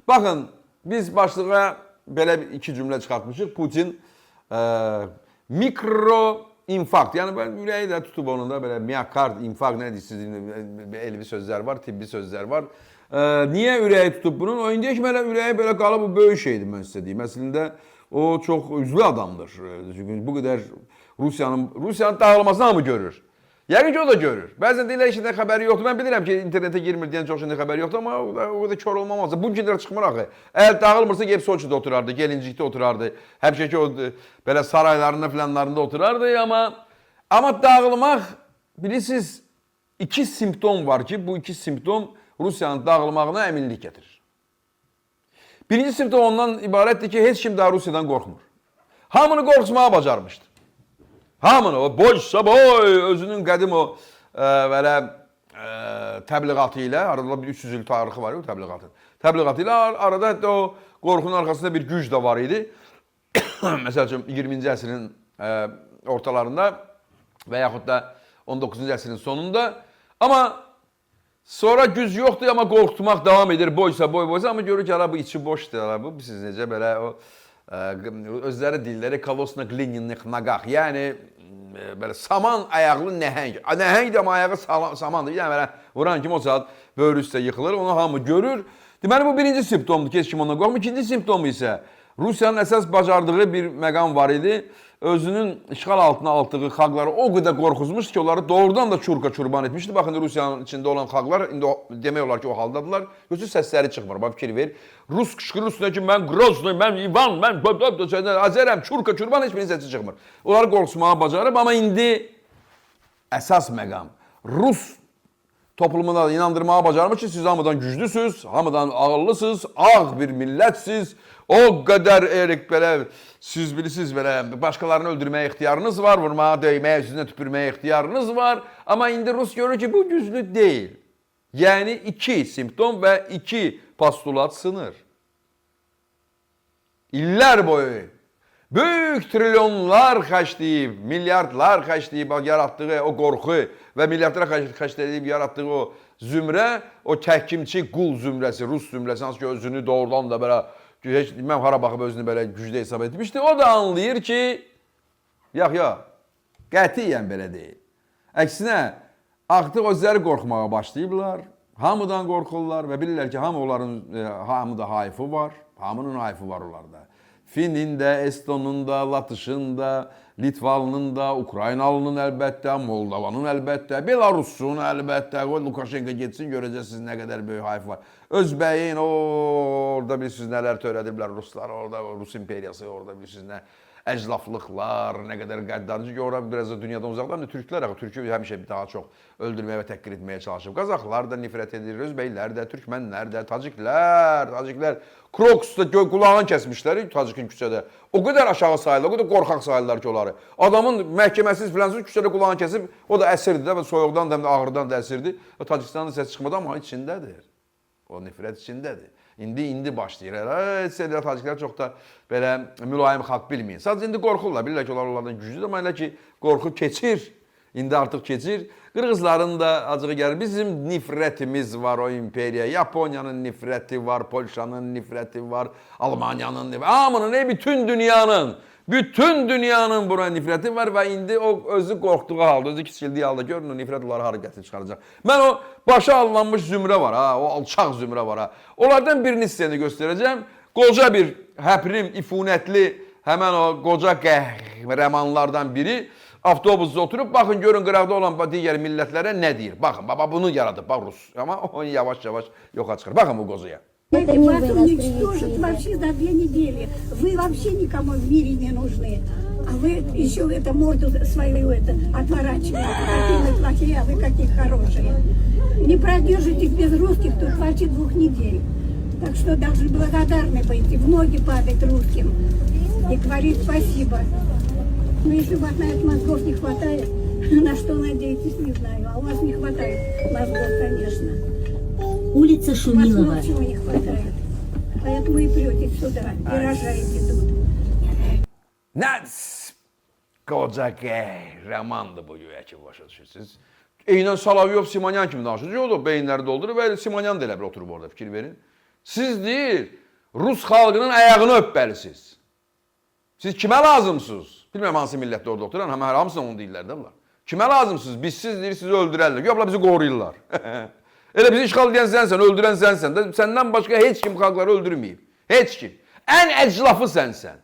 Baxın, biz başlığa belə bir iki cümlə çıxartmışıq. Putin mikro infarkt, yəni mən ürəyi də tutub onun da belə miokard infarkt nə deyirsiniz, elmi sözlər var, tibbi sözlər var. Niyə ürəyi tutub bunun? O indiyə kimi elə ürəyi belə qalıb, bu böyük şeydir mən sizə deyim. Əslində o çox üzlü adamdır. Çünki bu qədər Rusiyanın dağılmasını hamı görür. Yəqin ki o da görür. Bəzən deyirlər ki, xəbəri yoxdur. Mən bilirəm ki, internetə girmir deyən çox şeydən xəbəri yoxdur, amma o da kor olmamazdı. Bu günlər çıxmır axı. Əgər dağılmırsa gedib Soçidə oturardı, Gelincikdə oturardı. Həmişə ki o belə saraylarında filanlarında oturardı, amma dağılmaq, bilirsiniz, iki simptom var ki, bu iki simptom Rusiyanın dağılmağına əminlik gətirir. Birinci simptom ondan ibarətdir ki, heç kim daha Rusiyadan qorxmur. Hamını qorxutmağa bacarmışdı. Hamını o "Бойся бой" özünün qədim o belə təbliğatı ilə, arada bir 300 il tarixi var ya o təbliğatın. Təbliğatı ilə arada hətta o qorxunun arxasında bir güc də var idi. Məsəl üçün 20-ci əsrin ortalarında və yaxud da 19-cu əsrin sonunda. Amma sonra güc yoxdur, amma qorxutmaq davam edir. "Бойся, бой, бойся", amma görür ki, ala bu içi boşdur. Ala bu siz necə belə o özləri dilləri "колосс на глиняных ногах". Yəni belə saman ayaqlı nəhəng. Nəhəng də amma ayağı samandır. Yəni belə vuran kimi o saat böyrü üstə yıxılır. Onu hamı görür. Deməli bu birinci simptomdur ki, heç kim ondan qorxmur. İkinci simptomu isə Rusiyanın əsas bacardığı bir məqam var idi. Özünün işğal altına aldığı xalqları o qədər qorxuzmuşdu ki, onları doğrudan da чурка чурбан etmişdi. Baxın, Rusiyanın içində olan xalqlar indi demək olar ki, o haldadırlar. Yoxsa səsləri çıxmır. Bax, fikir ver. Rus qışqırır üstünə ki, mən Grozny, mən İvan, mən Azərəm, чурка чурбан, heç birinin səsi çıxmır. Onları qorxutmağa bacarıb, amma indi əsas məqam Rus toplumuna da inandırmağa bacarmış ki, siz hamıdan güclüsünüz, hamıdan ağıllısınız, ağ bir millətsiz. O qədər erik belə siz bilirsiniz, belə başqalarını öldürməyə ixtiyarınız var, vurmağa, döyməyə, üzünə tüpürməyə ixtiyarınız var. Amma indi Rus görür ki, bu güclü deyil. Yəni iki simptom və iki postulat sınır. İllər boyu böyük trilyonlar xərcləyib, milyardlar xərcləyib yaratdığı o qorxu və milyardlar xərcləyib yaratdığı o zümrə, o təhkimçi qul zümrəsi, Rus zümrəsi, hansı ki özünü doğrudan da belə heç bilməm hara baxıb özünü belə güclü hesab etmişdi. O da anlayır ki, yox, yox, qətiyyən belə deyil. Əksinə, artıq özləri qorxmağa başlayıblar. Hamıdan qorxurlar və bilirlər ki, hamı onların hamıda hayfı var. Hamının hayfı var onlarda. Finnin də, Estonun da, Latışın da, Litvalının da, Ukraynalının əlbəttə, Moldovanın əlbəttə, Belarusun əlbəttə. Qoy Lukashenko getsin, görəcəksiniz nə qədər böyük hayf var. Özbəyin o orada bilirsiniz nələr törədiblər ruslar orada, Rus imperiyası orada bilirsiniz nə əclaflıqlar, nə qədər qəddar. Çünki ora biraz da dünyadan uzaqlar. Həm də türklər axı türkü həmişə daha çox öldürməyə və təhqir etməyə çalışıb. Qazaxlar da nifrət edir, özbəklər də, türkmənlər də, taciklər, taciklər. Krokusda qulağını kəsmişlər tacikin küçədə. O qədər aşağı sayılır, o qədər qorxaq sayılırlar ki onları. Adamın məhkəməsiz filansız küçədə qulağını kəsib, o da əsirdi də və soyuqdan da həm də ağrıdan da əsirdi. O Tacikistanın səs çıxmadı, amma içindədir. O nifrət içindədir. İndi başlayır. Heç elə taciklər çox da belə mülayim xalq bilməyin. Sadəcə indi qorxurlar. Bilirlər ki, onlar onlardan güclüdür, amma elə ki qorxu keçir. İndi artıq keçir. Qırğızların da acığı gəlir. Bizim nifrətimiz var o imperiyaya. Yaponiyanın nifrəti var, Polşanın nifrəti var, Almaniyanın nifrəti. Hamının, bütün dünyanın bura nifrəti var və indi o özü qorxduğu halda, özü kiçildiyi halda görün o nifrət onları hara gətirib çıxaracaq. Mən o başa alınmış zümrə var ha, o alçaq zümrə var ha. Onlardan birini sizə indi göstərəcəm. Qoca bir həprim, ifunətli, həmən o qoca qəhrəmanlardan biri avtobusda oturub, baxın görün qıraqda olan digər millətlərə nə deyir. Baxın, baba bunu yaradıb, bax Rus. Amma o yavaş-yavaş yoxa çıxır. Baxın bu qozaya. Это не Вас вы нас уничтожат привезли. Вообще за 2 недели. Вы вообще никому в мире не нужны. А вы еще это морду свою это отворачиваете. Какие вы плохие, а вы какие хорошие. Не продержитесь без русских тут вообще 2 недель. Так что должны благодарны быть и в ноги падать русским и говорить спасибо. Но если у вас на это мозгов не хватает, на что надеетесь, не знаю. А у вас не хватает мозгов, конечно. Улица У вас Шумилова. много чего не хватает. Поэтому и претесь сюда, и рожаете тут. Nə qoca qəhrəmandır bu güya ki, başa düşürsünüz. Eynən Solovyov, Simonyan kimi danışır. O da beyinləri doldurur və Simonyan da elə bir oturub orada, fikir verin. Siz deyir, Rus xalqının ayağını öpməlisiniz. Siz kimə lazımsınız? Bilmirəm hansı millətdə orada oturan, amma hər hamısına onu deyirlər də bunlar. Kimə lazımsınız? Bizsiz deyir, sizi öldürərlər. Yox, bunlar bizi qoruyurlar. Elə bizi işğal edən sənsən, öldürən sənsən də. Səndən başqa heç kim xalqları öldürməyib. Heç kim. Ən əclafı sənsən.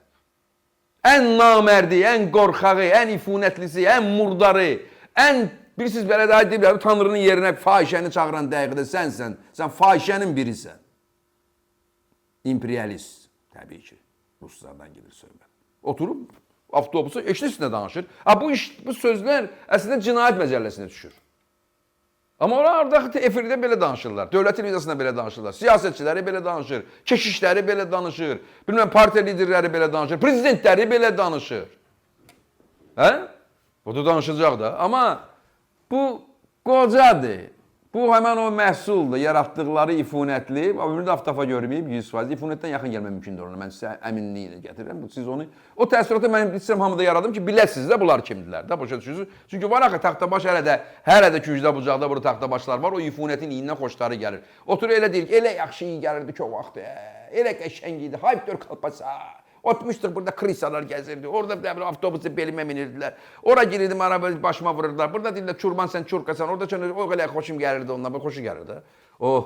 Ən namərdi, ən qorxağı, ən ifunətlisi, ən murdarı, ən bilirsiniz belə daha deyiblər, Tanrının yerinə fahişəni çağıran dəqiqədə sənsən. Sən fahişənin birisən. İmperialist təbii ki. Ruslardan gedir söhbət. Oturub avtobusa eşidirsin nə danışır. Ha bu iş, bu sözlər əslində cinayət məcəlləsinə düşür. Amma onlar orada efirdə belə danışırlar. Dövlət televiziyasında belə danışırlar. Siyasətçiləri belə danışır. Keşişləri belə danışır. Bilməm partiya liderləri belə danışır. Prezidentləri belə danışır. Hə? Bu da danışacaq da. Amma bu qocadır. Bu həmən o məhsuldur, yaratdıqları ifunətli, ömründə aftafa görməyib 100%. İfunətdən yaxın gəlmək mümkündür ona. Mən sizə əminliklə gətirirəm. Bu siz onu o təəssüratı mən istəyirəm hamıda yaradım ki, biləsiniz də bunlar kimdirlər də, başa düşürsünüz? Çünki var axı taxtabaş hələ də kücdə bucaqda burada taxtabaşlar var. O ifunətin iyindən xoşları gəlir. Oturur elə deyir ki, elə yaxşı iyi gəlirdi ki o vaxt. Elə qəşəng idi. Hayp dör kalpasa. Oturmuşduq burada krisalar gəzirdi. Orada bir də avtobusu belimə minirdilər. Ora girirdim, araba başıma vururdular. Burada deyirlər çurban sən çurkasan. Orada sən o qədər xoşum gəlirdi ondan. Xoşu gəlirdi. O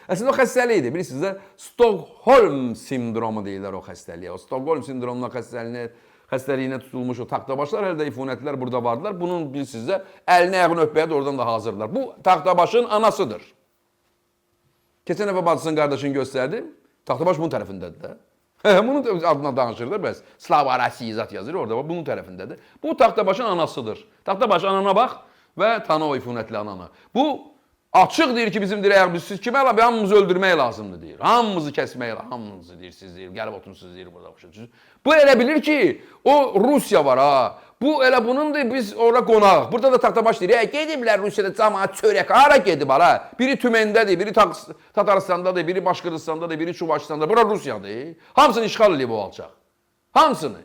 əslində o xəstəlik idi. Bilirsiniz də Stockholm sindromu deyirlər o xəstəliyə. O Stockholm sindromuna xəstəliyinə tutulmuş o taxtabaşlar hələ də ifunətlər burada vardılar. Bunun bilirsiniz də əlini ayağını öpməyə də oradan da hazırdılar. Bu taxtabaşın anasıdır. Keçən dəfə bacısının qardaşını göstərdim. Taxtabaş bunun tərəfindədir də. Bunun da adına danışır da bəs. Slava Rasiyi zat yazır orada, bunun tərəfindədir. Bu taxtabaşın anasıdır. Taxtabaş anana bax və tanı o ifunətli ananı. Bu açıq deyir ki, bizim deyir, ayaq siz kimə lazım? Hamımızı öldürmək lazımdır deyir. Hamımızı kəsmək lazımdır. Hamınızı deyir, siz deyir, gəlib oturun deyir burada başa düşürsünüz. Bu elə bilir ki, o Rusiya var ha. Bu elə bunundur, biz ora qonağıq. Burada da taxtabaş deyir, gediblər Rusiyada camaat çörək, hara gedib hara? Biri Tümendədir, biri Tataristandadır, biri Başqırdistandadır, biri Çuvaşistandadır. Bura Rusiyadır. Hamısını işğal eləyib o alçaq. Hamısını.